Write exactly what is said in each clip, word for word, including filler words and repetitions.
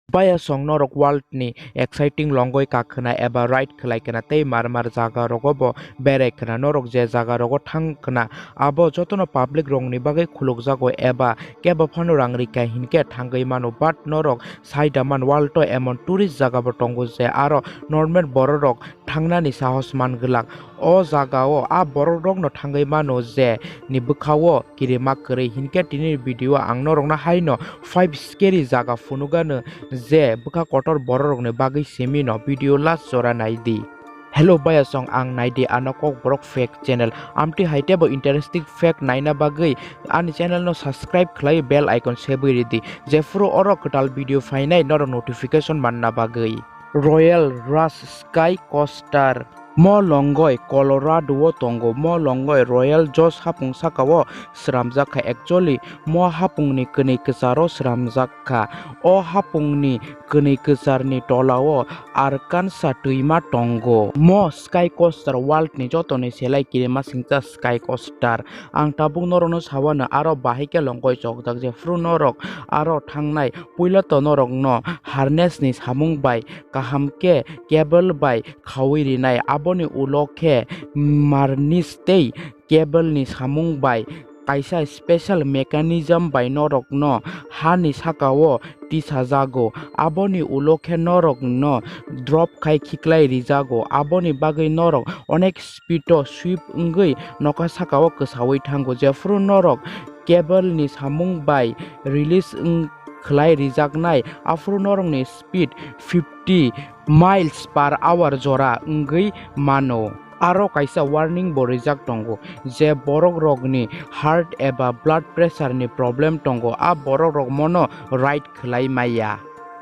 Bayasong norok world ni exciting longoi kakhwna eba ride khwlai khwna tei mar mar jaga rogo bo berai khwna norok je jaga rogo thang khwna abo jotono public rokni bagwi khulukjago eba kebo phano rang rikha hinkhe thangwi mano but norok saida man world o emon tourist jaga bo tongo je aro normal borok rok thangnani sahos man glak. O jaga o a borok rokno thangwi mano je ni bwkha o kirima kwrwi hinkhe tini video ang norokno haino five scary jaga phunukgano je bwkha kotor borok rokni bagwi simi no video last jora naidi. Hello bayasong ang naidi ano kokborok fact channel amtwi hai tebo interesting fact naina bagwi ani channel no subscribe khlai bell icon sebwi ridi jephuru oro kwtal video phainai norok notification manna bagwi. Royal Rush Sky Coaster. Mo longoi Colorado o tongo. Mo longoi Royal Josh hapung saka o sramjak kha. Actually, mo hapung ni kwnwi kwcharo sramjak kha. O hapung ni kwnwi kwchar ni tola o Arkansas twima tongo. Mo Sky Coaster world ni joto ni selai kirima singcha Sky Coaster. Ang tabuk norok no sawano aro bahai khe longoi chokjak jephuru norok aro thangnai puila to norok no harness ni samung bai kaham khe cable bai khaui rinai, aboni ulo khe marnis tei cable ni samung bai kaisa special mechanism bai norok no ha ni saka o tisa jago, aboni ulo khe norok no drop khai khiklai rijago, aboni bagwi norok onek speed o sweep wngwi nokha saka o kwsaui thango, jephuru norok cable ni samung bai release wng khlai rijaknai, aphuru norokni speed fifty miles per hour jora wngwi mano. Aro kaisa warning bo rijak tongo je borok rokni heart eba blood pressure ni problem tongo, a borok rok mono ride khlai maya.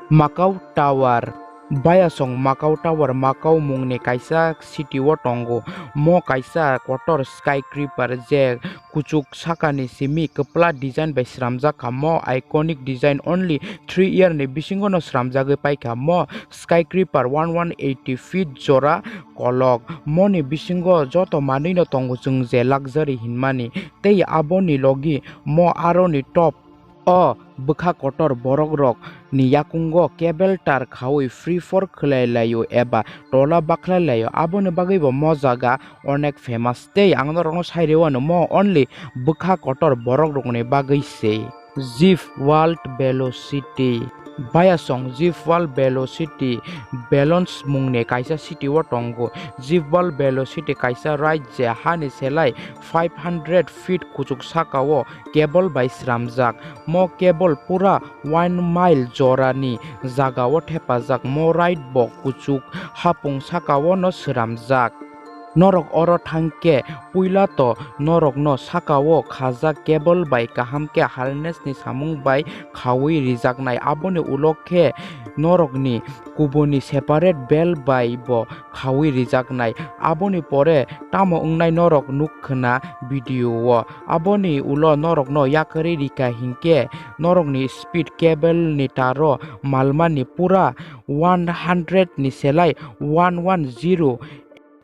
Macau Tower. Bayasong Macau Tower Macau mungni kaisa city o tongo. Mo kaisa kotor skyscraper je kuchuk sakani simi kwpla design bai sramjak kha. Mo iconic design only three year ni bisingo no sramjagwi paikha. Mo skyscraper one one eighty feet jora kolok. Moni bisingo joto manwi no tongo chwng je luxury hinmani. Tei aboni logi mo aroni top o bwkha kotor borok rok ni yakungo cable tar khaui free for khlai laio eba tola bakhlai laio, aboni bagwi bo mo jaga onek famous. Tei ang norokno sai rwano mo only bwkha kotor borok rokni bagwi se. Jeff World Velocity. Bayasong Jeff World Velocity Balloons mungni kaisa city o tongo. Jeff World Velocity kaisa ride je hani selai five hundred feet kuchuk saka o cable bai sramjak. Mo cable pura one mile jorani jaga o thepajak. Mo ride bo kuchuk hapung saka o no sramjak. Norok oro thangkhe puila to norokno saka o khajak cable bai kaham khe harness ni samung bai khaui rijaknai. Aboni ulo khe norokni kubuni separate belt bai bo khaui rijaknai. Aboni pore tamo wngnai norok nuk khna video o. Aboni ulo norokno yakarwi rikha hinkhe norokni speed cable ni taro malmani pura one hundred ni selai one one zero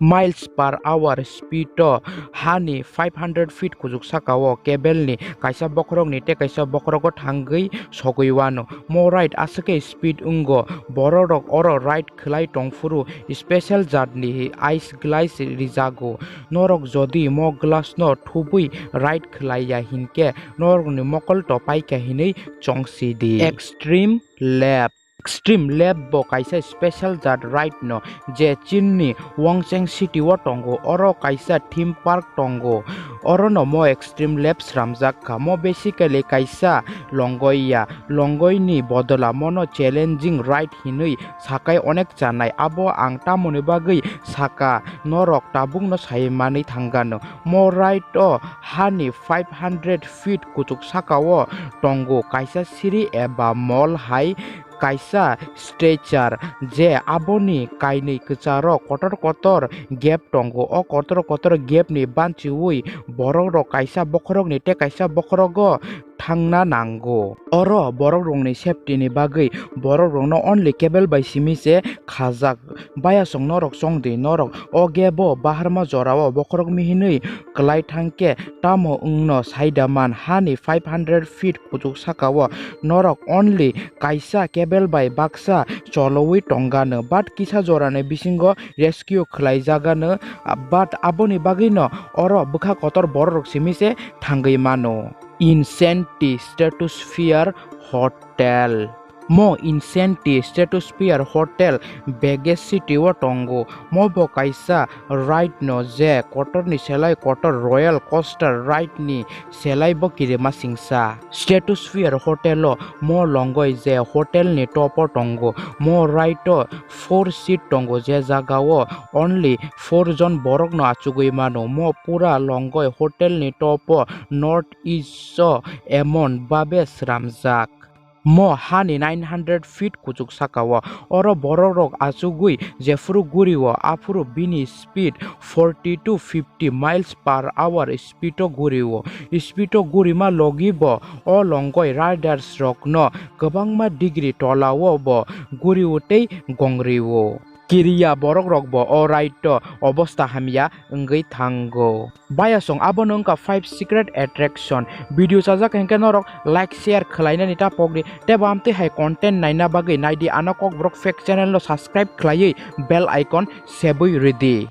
miles per hour speed o hani five hundred feet kuchuk saka o cable ni kaisa bokhorok ni tei kaisa bokhorogo thangwi sogwi wano. Mo ride aswk khe speed wngo, borok rok oro ride khwlai tongphuru special jat ni ice glass rijago. Norok jodi mo glass no thubwi ride khwlai ya hinkhe norok ni mokol to paikha hinwi chongsi di. Extreme Lap. Extreme Lap bo kaisa special jat ride no je Chinni Wangcheng city o tongo. Oro kaisa theme park tongo. Oro no mo Extreme Lap sramjak kha. Mo basically kaisa longoi ya. Longoi ni bodola mono challenging ride hinwi sakai onek chanai. Abo ang tamoni bagwi saka norok tabuk no sai manwi thangano. Mo ride o hani five hundred feet kuchuk saka o tongo. Kaisa siri eba mol hai kaisa stretcher je aboni kainwi kwcharo kotor kotor gap tongo. O kotor kotor gap ni banchiwi borok rok kaisa bokhorok ni tei kaisa bokhorogo thangna nango. Oro borok rokni safety ni bagwi borok rokno only cable bai simi se khajak. Bayasong norok chongdi, norok o gap o baharma jorao bokhorok mihinwi kwlai thangkhe tamo wngno saida man, hani five hundred feet kuchuk sakao norok only kaisa cable bai baksa cholowi tongano, but kisa jorani bisingo rescue khwlaijagano, but aboni bagwino oro bwkha kotor borok rok simi se thangwi mano. Insanity Stratosphere Hotel. Mo Insanity Stratosphere Hotel Vegas City o tongo. Mo bo kaisa ride no je kotor ni selai kotor roller coaster ride ni selai bo kirima singsa. Stratosphere Hotel o mo longoi je hotel ni top o tongo. Mo ride o four seat tongo, je jaga o only four jon borok no achugwi mano. Mo pura longoi hotel ni top o North East o emon babe sramjak. Mo hani nine hundred feet kuchuk sakao. Oro borok rok achugwi jephuru guri o, aphuru bini speed forty to fifty miles per hour speed o guri o. Speed o gurima logi bo o longoi riders rokno kwbangma degree tola o bo guri o tei gongri o. Kiriya borok rok bo o ride o obosta hamya wngwi thango. Bayasong abono wngkha five secret attraction. Video chajak hwnkhe norok like share khwlainani ta pokdi, tei bo amtwi hai content naina bagwi naidi ano Kokborok Fact channel no subscribe khwlaiwi bell icon sebwi rwdi.